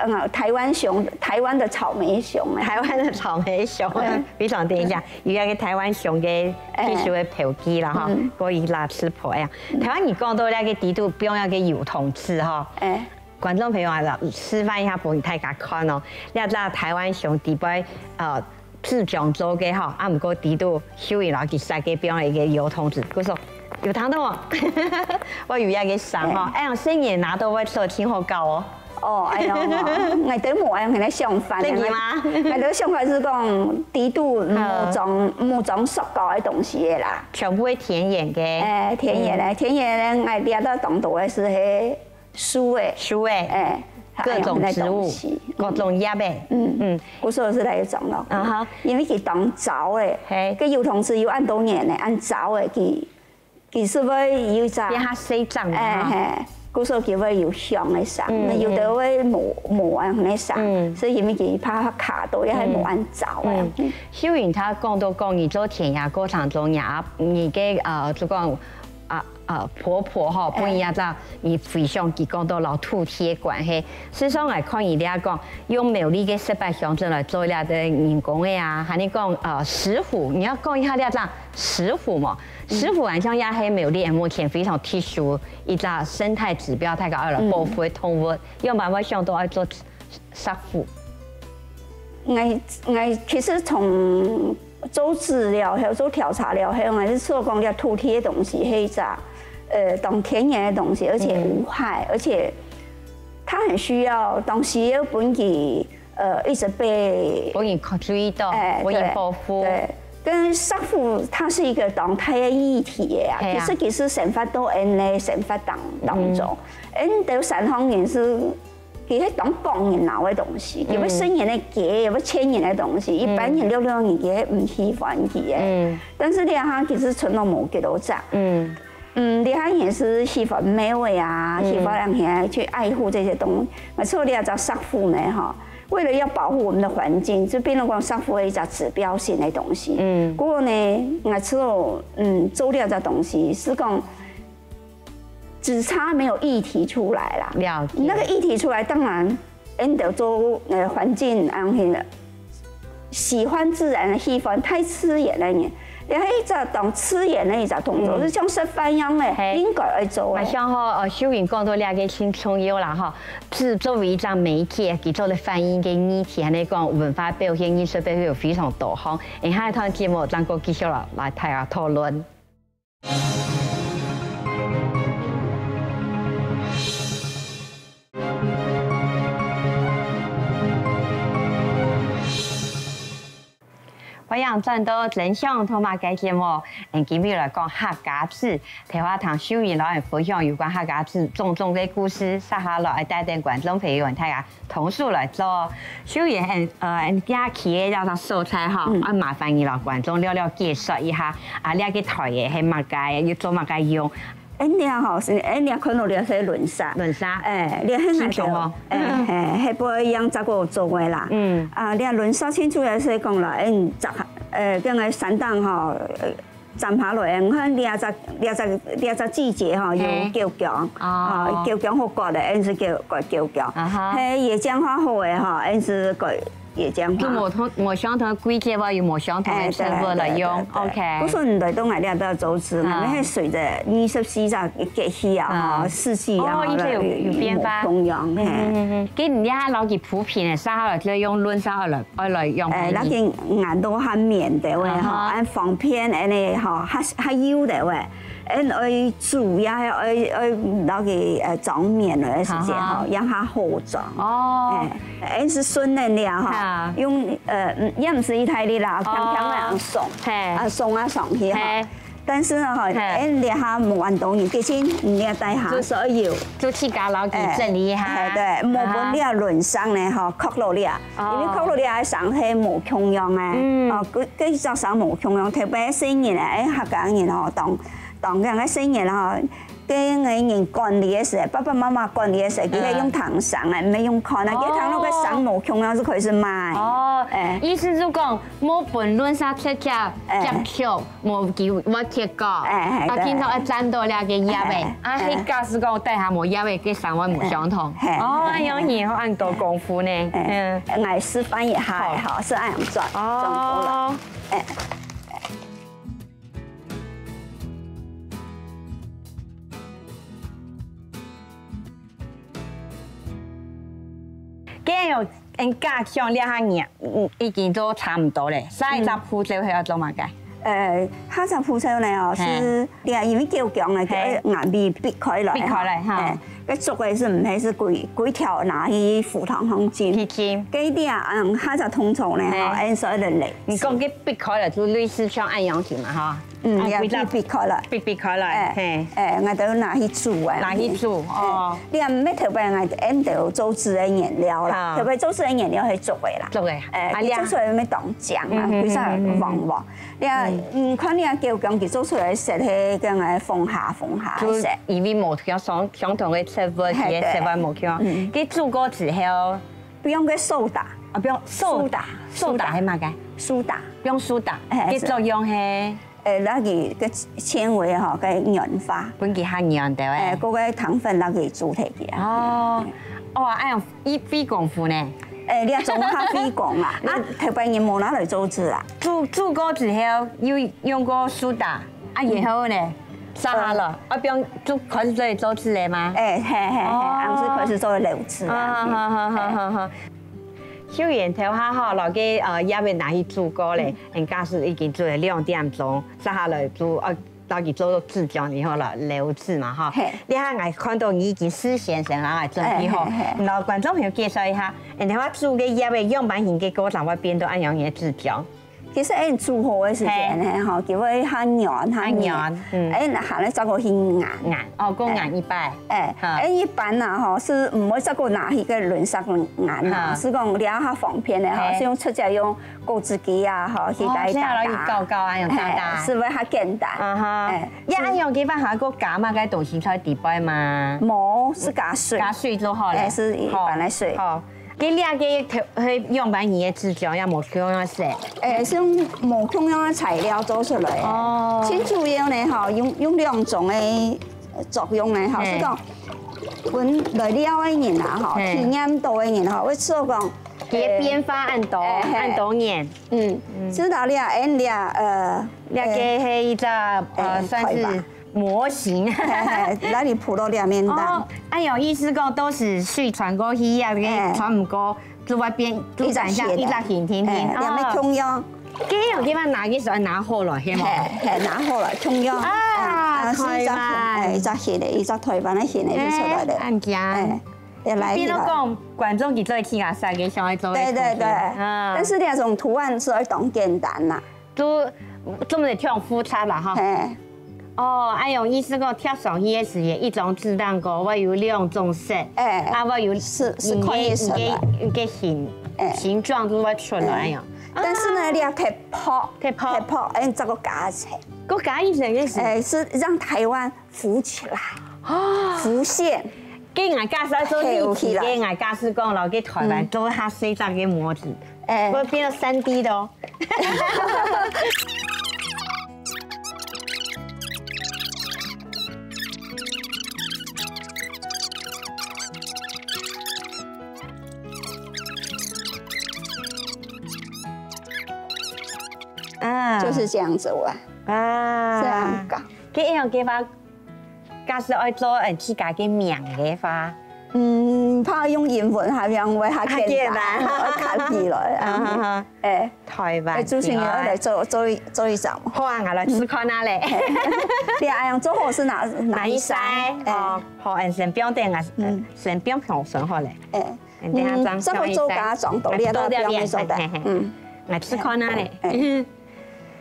嗯，台灣熊，台灣的草莓熊，誒。台灣的草莓熊，嗯。非常等一下，有一個台灣熊个特殊个標記啦，吼，嗯。可以拉刺破呀。台灣你講到該个底肚放該个郵筒子，吼。誒。 觀眾朋友啊，示範一下分大家看哦。這隻台灣熊底背，呃，紙漿做个吼，啊，毋過底肚秀英摎佢設計變一個郵筒子，故所有聽到無？𠊎有一個聲吼，嘿。哎呀，細人拿到會做真好搞哦。哦，哎呀，𠊎都無恁樣个想法。真的嗎？𠊎都想法係講，底肚無裝，嗯。無裝塑膠个東西个啦。全部係天然个。哎，天然个，嗯。天然个，𠊎這到當多个係嘿 樹仔，樹仔，哎，各種植物，還有那東西，各種葉仔。嗯，嗯。故所係來裝咯。啊哈。因為佢當燥个，嘿。該郵筒子有恁多年个，恁燥个，佢，佢係會有一隻，變較細隻嘛，哎，哈。嘿，故所佢會有香个聲，嗯，那有的會無，無恁个聲，嗯。所以因為佢怕卡到，也還無恁燥个。嗯。嗯。秀英佢講到講，你做田野過程中，你啊，你个，呃，就講，啊， 呃，婆婆吼，哎。分你一隻你非常佢講到摎土地个關係。事實上來看，你這講用苗栗个十八鄉鎮來做這个人工个啊，還有講，呃，石虎，你愛講一下這隻石虎無？嗯。石虎好像也係苗栗目前非常特殊一隻生態指標，大家愛來保護个動物，嗯。仰般會想到愛做 石虎。𠊎，𠊎其實從做資料，還有做調查了後，𠊎係想講這土地个東西，係一隻，呃，當天然个東西，而且無害，嗯。而且它很需要，當時要分佢，呃，一直被，分人注意到，哎，分人保護。對，對。跟石虎，它是一個當大个議題个啊，係啊。其實，其實生活到𠊎等个生活當，當中，嗯。𠊎等山上人係 佢係當幫人腦个東西，嗯。佢會食人个雞，也會搶人个東西。一般人，嗯。六六人佢係毋喜歡佢个。嗯。但是這下其實賰到無幾多隻。嗯。嗯，這下人係喜歡貓个啊，嗯。喜歡人去愛護這些動物。無錯，這隻石虎呢，吼，為了要保護我們的環境，就變成講石虎个一隻指標性个東西。嗯。不過呢，𠊎知道，嗯，做這隻東西係講，只差沒有議題出來啦。了解。那個議題出來，當然，𠊎兜做，呃，環境，啊，那個喜歡自然的氣氛，太刺眼了呢。然後一隻當刺眼的一隻動作，嗯。就像食飯樣个，嘿。應該愛做个。啊，像吼，呃，秀英講到這個真重要啦，吼。 係作為一隻媒介，佢做得反映个議題，恁呢講文化表現、藝術表現有非常多項。下一段節目，正過繼續來，來大家討論。 歡迎轉到真想讀麼个節目，𠊎今日來講客家字，頭下聽秀英摎𠊎分享有關客家字種種个故事，接下來愛帶等觀眾朋友大家同手來做。秀英，嗯，呃，𠊎今日企个這隻所在吼，嗯。愛麻煩你摎觀眾略略介紹一下，啊，這個台仔係麼个，又做麼个用？ 𠊎這吼，係𠊎這看到這係輪沙。輪沙。欸，這係𠊎兜，青松哦。欸，係，係，係，不一樣，再過做个啦。嗯。啊，這輪沙青出來係講啦，𠊎這，呃，跟个山頂吼，呃，斬下來，你看這隻，這隻，這隻季節吼，有嘿。九芎，哦。啊，九芎好割个，𠊎係叫割九芎。啊哈。係，野薑花好个吼，𠊎係割 也這樣。就無同，無相同个季節，會有無相同个植物來用。欸，對，對，對，對。OK。毋係你來到𠊎這兜做事，啊。𠊎兜係隨著二十四節个節氣啊，啊。吼，四季啊，哦，一直有，有變化。無共樣，嗯，嘿。嗯，嗯，嗯。該你這下摎佢鋪平个，接下來就用輪沙來，來用。欸，該个硬度較綿个話，吼，啊哈。恁方便，恁呢，吼，較，較幼个話。 𠊎愛煮也愛，愛摎佢，呃，裝綿个時節吼，啊哈。讓佢好裝。哦。欸，𠊎係順等了吼，啊。用，呃，嗯，也毋係一大力啦，哦。輕輕个樣送，嘿。啊，送啊送去吼。嘿。但是呢吼，嘿。𠊎這下無恁多人，畢竟你也帶下。就所以有。就自家摎佢整理一下。欸，嘿，對，無分這輪上呢吼，啊哈。角落裡啊，哦。因為角落裡啊，上係無共樣个，嗯。哦，該，該隻上無共樣，特別細人个，欸，客家人吼，當 當然个細人吼，該个人管理个時，爸爸媽媽管理个時，佢係用聽聲个，毋係用看啊。哦。佢聽到个聲無共樣就開始罵。哦，欸。意思係講，無分輪沙直接，欸。接觸，無佢會結果。欸，欸，啊，對。今朝愛斬到這个葉仔，欸，啊，欸。係假使講底下無葉仔，該聲會無相同。欸，欸。哦，恁樣仔，恁多功夫呢。欸，嗯。𠊎示範一下，好。吼，係恁樣轉，哦。轉過來。欸。 該樣，𠊎假想這下，嗯，已經都差毋多咧。下一隻步驟係愛做麼个？呃，下隻步驟呢，哦，嘿。係，這因為九芎呢，嘿。就愛硬皮必開來，必開來，哈。哈。嘿，該竹仔係毋係係歸，歸條拿去湖塘項浸？去浸。該這，嗯，下隻動作呢，嘿。吼，恁所以就來。你講該必開來，就類似像恁樣子嘛，哈。 嗯，啊，也歸隻必，必開來。必，必開來，欸，嘿。欸，𠊎兜拿去煮啊。拿去煮，哦。欸，這乜特別𠊎，𠊎兜做紙个原料啦，啊。特別做紙个原料係竹个啦。竹个。欸，啊，佢做出來乜當靚啊，嗯，嗯，非常黃黃。嗯，嗯。這，嗯。嗯，看這九芎佢做出來色係跟个紅霞紅霞个色。就因為無相，相同个植物，嘿，佢个色塊無共。對。嗯。佢煮過之後，不用該蘇打。啊，不用，蘇打，蘇打。蘇打係麼个？蘇打。用蘇打，欸，佢作用係？ 欸，摎佢个纖維吼，該軟化。分佢較軟，對無？欸，該个糖分摎佢煮忒去啊。哦，嗯。哇，恁樣，一費功夫呢。欸，你愛做較費功啦，啊，特別人無拿來做紙啊。煮，煮過之後，又用過蘇打，啊，然後呢，嗯。續下來，啊，放，就開始做，做紙个嗎？欸，嘿，嘿，嘿，哦。𠊎係開始做流紙啊。好，好，好，好，好，好。 秀英頭下吼，摎該，呃，葉仔拿去煮過咧，嗯。𠊎假使已經煮了兩點鐘，續下來煮，呃，摎佢做紙漿以後啦，流紙嘛，吼。嘿。這下𠊎看到你已經事先先摎𠊎準備好，嘿，嘿，嘿。摎觀眾朋友介紹一下，𠊎兜煮个葉仔樣般形个過程會變到恁樣个紙漿。 其實𠊎煮好个時間呢，嘿。吼，佢會較軟，較軟。較軟，嗯。𠊎下來再過去研。研，哦，過研一擺。欸，哈。𠊎一般啊，吼，係毋會再過拿去該輪上研啊，哈。係講這較方便个，吼，嘿。係用直接用果汁機啊，吼，去打一打打。哦，這樣摎佢攪攪啊，用打打。嘿，係會較簡單。啊哈。欸，這恁樣基本上還過加麼个東西在底背嗎？無，係加水。加水就好了。欸，係一般个水。好，好。佢這个頭，係樣般形个紙張，也無共樣色。誒，係用無共樣个材料做出來个。哦。盡主要呢，吼，用，用兩種个作用呢，吼，嘿。係講，分來尞个人啊，吼，嘿。體驗到个人吼，會知道講，佢个變化恁多，誒，嘿。恁多年。嗯，嗯。知道了，誒，了，呃，這个係一隻，呃，誒，算是 模型。嘿，嘿，那你鋪到兩面的。哦，哎喲，意思講都係水傳過去啊，哎。傳毋過，就會變，就變成一隻形，一隻形，天天，哎，兩面共樣。哦。這樣地方拿个時候拿好了，係無？嘿，嘿，拿好了，共樣。啊，嗯，啊，係一隻，太慢。哎，一隻形的，一隻台灣的形的就出來了。哎，恁樣。哎，也來起來。比如講，觀眾佢做得去啊，三个小孩做得去。對，對，對。啊。但是那種圖案是會當簡單啦。 都，做毋得忒複雜啦，吼。嘿。哦，哎喲，意思講貼上去个時節，一張紙頂高會有兩種色，哎，啊，會有，係，係可以色的。你个，你个形，哎。形狀就會出來哦。哎。但是呢，啊。你要忒薄，忒薄。忒薄，哎，這个加一層。个加一層个是？哎，是讓台灣浮起來，哦。浮現。个𠊎假使做立體个，嘿，浮起來。𠊎假使講，然後个台灣，嗯。做較細隻个模子，哎。會變到三D的哦。 啊。就是這樣子玩，啊。這樣搞。个樣个話，假使愛做，呃，自家个名个話，嗯，怕用英文還用會較簡單，較簡單。會看起來啊。啊，哈，哈。哎。台灣哎，主持人要來做，做一，做一張嘛。好啊，𠊎來試看啊咧。嗯。你恁樣做好係哪，哪一張？哪一張？哎。哦，好，嗯，先放等啊，嗯。先放放先好咧。哎。等下張，嗯，這個做假裝，放一下。獨立个，哎，放一下。嘿，嘿，嘿。嗯。來試看啊咧。哎。嗯。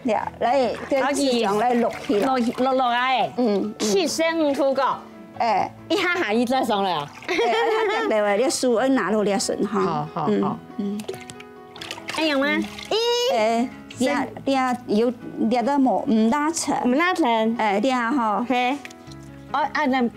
呀，來，跟紙張來落去了。落，落，落啊，哎。嗯，嗯。七十五度角。哎。一下下一再上來啊。哎，哎，他講的話，你手愛拿落你的手哈。好，好，嗯，好。嗯。哎，有嗎？咦？哎，這，這有，這个無，毋大成。毋大成。哎，這吼。嘿。哦，啊，那，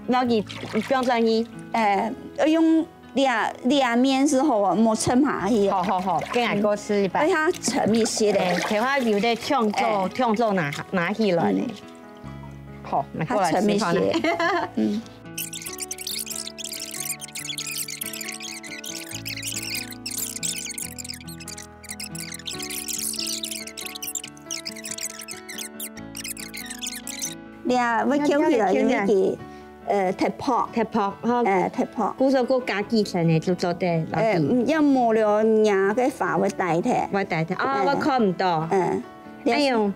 那你不用在意。哎，要用 這，這面係好啊，莫沉下去哦。好，好，好，跟𠊎過試一擺。嗯。愛較沉一些咧。哎，頭下有个動作，哎。動作拿，拿起來咧。嗯。好，來過來試看啊。較沉一些。嗯。 你啊，愛翹起來，有一個，呃，忒薄。忒薄，吼。哎，忒薄。故所過加幾層呢，就做得落去。哎，嗯，要無了，若个花會呆忒。會呆忒，啊，哎。我看毋到。哎。哎喲，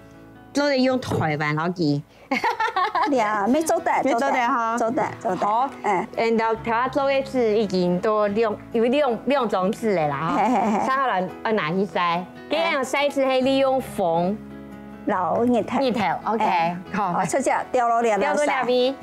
做得用台灣落去。 呀，乜做得，乜做得哈。做得，做得。好，哎。嗯，然後頭下做个紙已經都兩，有兩，兩種紙了啦，哈。嘿，嘿，嘿。接下來愛拿去曬，這樣曬紙係利用風。摎日頭。日頭，OK，哎。好。哦，直接掉落來，掉落來。晒。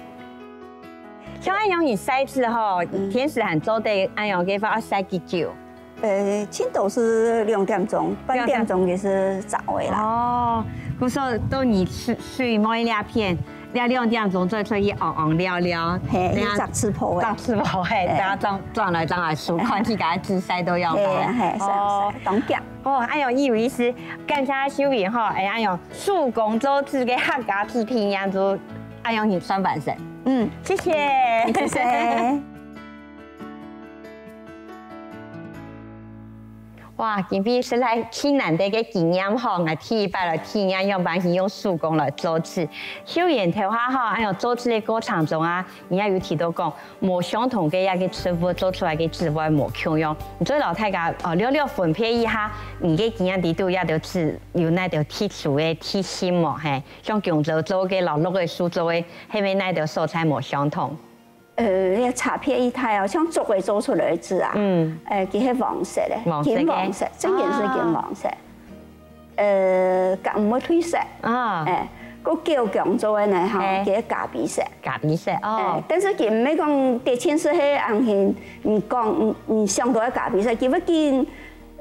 像恁樣你曬紙吼，嗯。天時還做得恁樣个話，愛曬幾久？ 呃，盡多係兩點鐘，半點鐘就係燥个啦。哦，故所到你水，水尾這片，這兩點鐘再出去昂昂尞尞，嘿，等下有雜刺泡个。雜刺泡个，嘿。等下轉，轉來轉來，手看起來姿勢都要擺。嘿啊，嘿，是啊，哦。是啊，當強。哦，哎喲，有意思，感謝秀萍吼，哎，哎喲，手工做紙个客家紙品樣就，哎喲，你算完成。嗯。謝謝。謝謝。 哇，今晡日實在盡難得个經驗吼，𠊎第一擺來體驗樣般去用手工來做紙。秀萍頭下吼，哎喲，做紙个過程中啊，你也有提到講，無相同个一個植物做出來个紙會無共樣。你做得摎大家，呃，略略分別一下，你个經驗裡肚這兜紙有哪兜特殊个特性無？嘿，像弓蕉做个摎綠个樹做个，係毋係哪兜所在無相同？ 呃，該差別異大哦，像竹仔做出來个紙啊，嗯。呃，佢係黃色个，黃色个。金黃色，真个係金黃色。啊。呃，較毋會褪色。啊。哎，該九芎做个呢，吼，嘿。佢係咖啡色。咖啡色，哦。哎，但是佢毋係講直接係恁樣，你講，你，你想到个咖啡色，佢會緊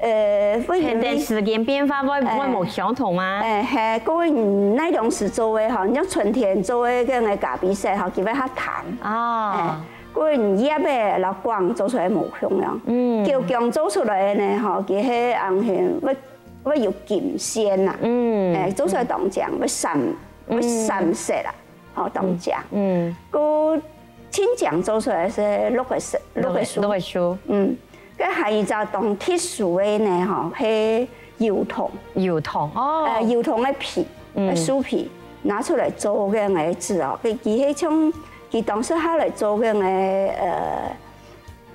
呃，會有，跈等時間變化會，哎。會無相同嗎？哎，嘿，各位，你哪種時做个吼，你像春天做个該个咖啡色吼，佢會較淡。哦。哎，本葉仔摎梗做出來無共樣。嗯。九芎做出來呢，吼，佢係紅紅，會會有金線呐。嗯。哎，做出來當靚，會閃，會閃色啦，吼，當靚。嗯。嗯。過青薑做出來係綠个色，綠个樹。綠个樹。嗯。該還有一隻當特殊个呢，吼，係油桐。油桐，哦。呃，油桐个皮，嗯。呃，樹皮拿出來做个个紙哦，佢佢係像佢當時下來做个个呃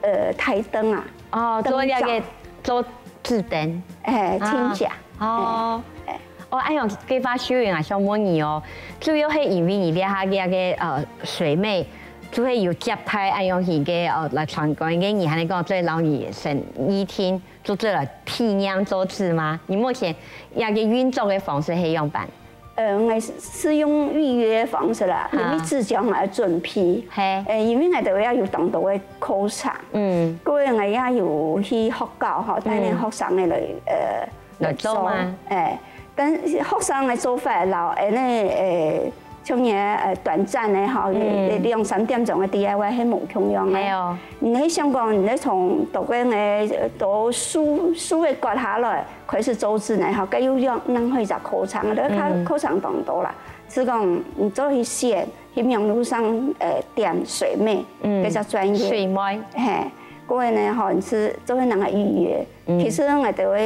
呃台燈啊。哦，做那个，燈罩。做紙燈。哎，啊，親家。哦。哎。哦，哎喲，這把秀英啊，想問你哦，主要係因為你這下个个呃水妹，就係有接待恁樣型个呃來參觀个人，還係講做老師生意定，就做來體驗做紙嗎？你目前這个運作个方式係樣般？ 呃，𠊎係用預約方式啦，因為紙張愛準備。嘿。呃，因為𠊎兜也有當多个課程，嗯。過𠊎也有去學校吼，帶領學生个來，呃，來做嗎？哎，但是學生个做法，摎恁呢，呃，像你呃短暫个吼，嗯。兩三點鐘个D I Y係無共樣个。係哦。你係想講，你係從讀个个，讀書書个割下來， 開始做紙呢，吼，該又要另外一隻課程，該課，嗯。課程當多啦。係講，你做去選，去網路上，呃，點水妹，嗯。該隻專業。水妹。嘿，過後呢，吼，你係做去哪个預約？嗯。其實𠊎兜个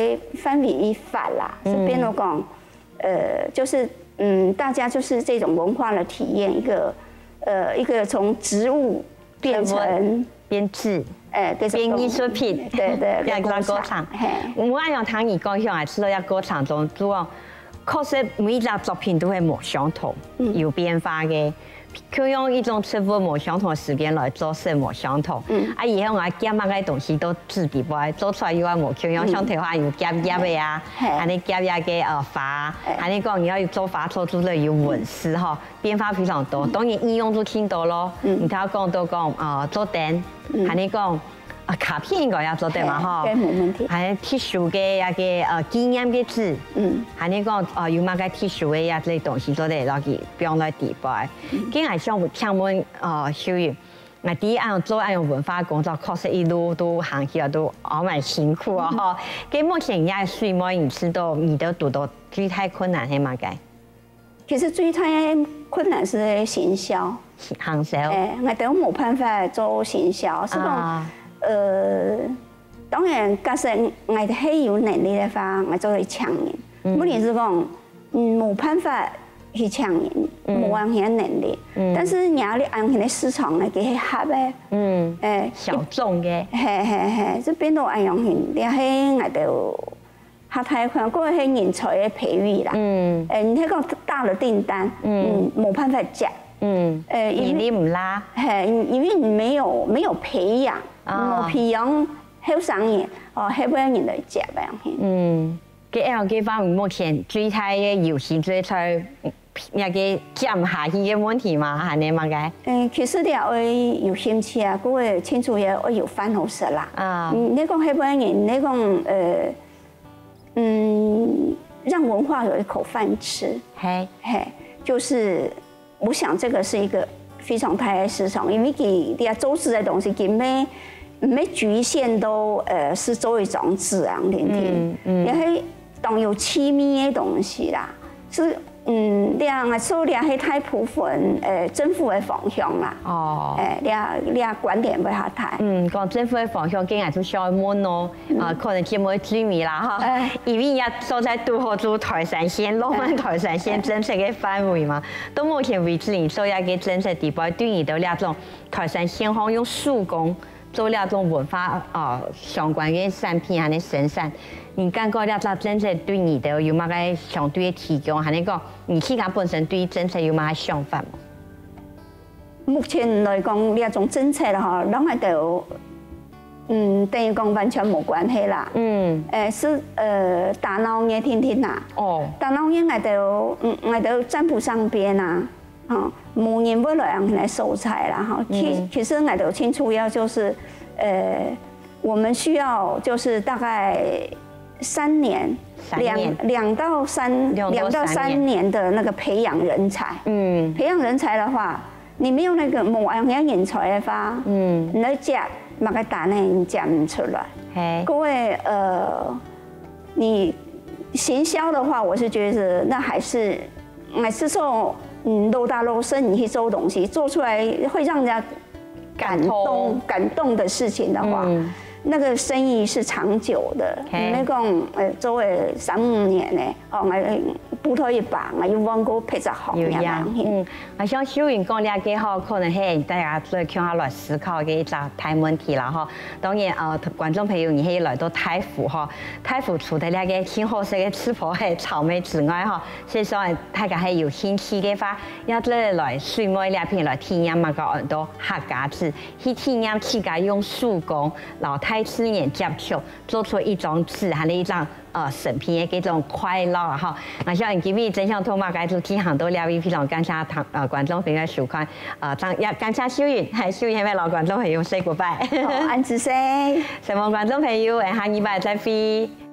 範圍一闊啦，嗯。係變到講，呃，就是，嗯，大家就是這種文化的體驗，一個，呃，一個從植物 變成變質，哎，對，變藝術品，對對，也叫過程。嘿。𠊎恁樣聽你講，想來知道這過程中，就講，確實每一隻作品都會無相同，嗯。有變化个。就用一種植物無相同个時間來做事無相同。嗯。啊，以後𠊎夾麼个東西都自己會做出來，又愛無共樣，嗯。像頭下有夾葉个啊，嘿。還有夾一个呃花，嘿。還有講你要做花，做出來有紋絲吼。 變化非常多，嗯。當然應用都盡多咯。嗯。你頭講到講，呃，做燈，嗯。還有講，啊，卡片應該也做得嘛，嘿，吼。對，無問題。還有特殊个一个，呃，紀念个紙，嗯。還有講，呃，有麼个特殊个一類東西做得落去，放在底背。嗯。今日想請問，呃，秀英，𠊎知恁樣做恁樣文化工作，確實一路都行起來都還蠻辛苦哦，嗯。吼。該目前這水妹，你知道，你兜堵到最大困難係麼个？ 其實最大个困難係行銷。行銷。哎，𠊎兜無辦法做行銷，係講，啊。呃，當然，假使𠊎兜係有能力个話，𠊎就會請人。嗯。問題係講，嗯，無辦法去請人，嗯。無恁樣个能力。嗯。但是你愛恁樣个市場呢，佢係狹个。嗯。哎，小眾个。嘿嘿嘿，就變到恁樣形，這係𠊎兜 較大困難，過係人才个培育啦。嗯。哎，你係講大的訂單，嗯。嗯，無辦法接。嗯。哎，因為，人力毋罅。嘿，因為你沒有，沒有培養，啊。無培養後生人，哦，後尾人來接恁樣。嗯，該恁樣个話，目前最大个憂心最在 該个減下去个問題嘛，還係麼个？嗯，其實這愛有興趣啊，各位清楚也愛有飯好食啦。啊。嗯，你講後尾人，你講，呃，嗯，讓文化有一口飯吃。嘿。嘿，就是我想這個是一個非常大的市場，因為佢，佢做紙个東西，佢沒，沒局限到，呃，係做一張紙啊，定定。嗯，嗯。也係 當有趣味个東西啦，係，嗯，這樣啊，所以這係大部分，呃，政府个方向啦。哦。哎，這，這觀點會較大。嗯，講政府个方向，今日就想要問哦，嗯。啊，可能節目个最尾啦，哈。哎。因為也所在堵好就台三線，落滿台三線政策个範圍嘛。到目前為止，你所有个政策底背，對你兜這種台三線項用手工 做這種文化，呃，相關个產品恁樣生產，你感覺這隻政策對你兜有麼个相對个提供？還係講，你自家本身對政策有麼个想法無？目前來講，這種政策吼，摎𠊎兜，嗯，等於講完全無關係啦。嗯。誒，係，呃，打鬧熱定定啦。哦。打鬧熱𠊎兜，嗯，𠊎兜站不上邊啊。 啊，無人會來恁樣个所在啦，哈。其，嗯。其實𠊎兜盡主要就係，呃，我們需要就係大概三年，三年。兩，兩到三，兩到三年。兩到三年的那個培養人才。嗯。培養人才的話，你沒有那個無恁樣人才的話，嗯，你來接麼个單呢？你接毋出來。嘿，各位，呃，你行銷的話，我是覺得那還是，還是說，嗯，老大老生你去做東西，做出來會讓人家感動、感動的事情的話，嗯，那個生意是長久的。嘿，你講，呃，做个三五年呢，哦，哎，不到一百，哎，又往過拍十項，有影，嗯。 啊，像秀雲講這个吼，可能係大家做共下來思考个一隻大問題啦吼。當然，呃，觀眾朋友，你係來到大湖吼，大湖除忒這个盡好食个粢粑係草莓之外吼，所以說大家係有興趣个話，也做來水尾這片來體驗麼个安到客家粢，去體驗自家用手工，然後大自然接觸，做出一張粢，還有一張 呃，生病个這種快樂啊，吼。𠊎想今日真想同大家就進行到這位，非常感謝聽，呃，觀眾朋友个收看，呃，也感謝秀雲，嘿，秀雲還愛摎觀眾朋友say goodbye。好，恁仔細。希望觀眾朋友，下禮拜再會。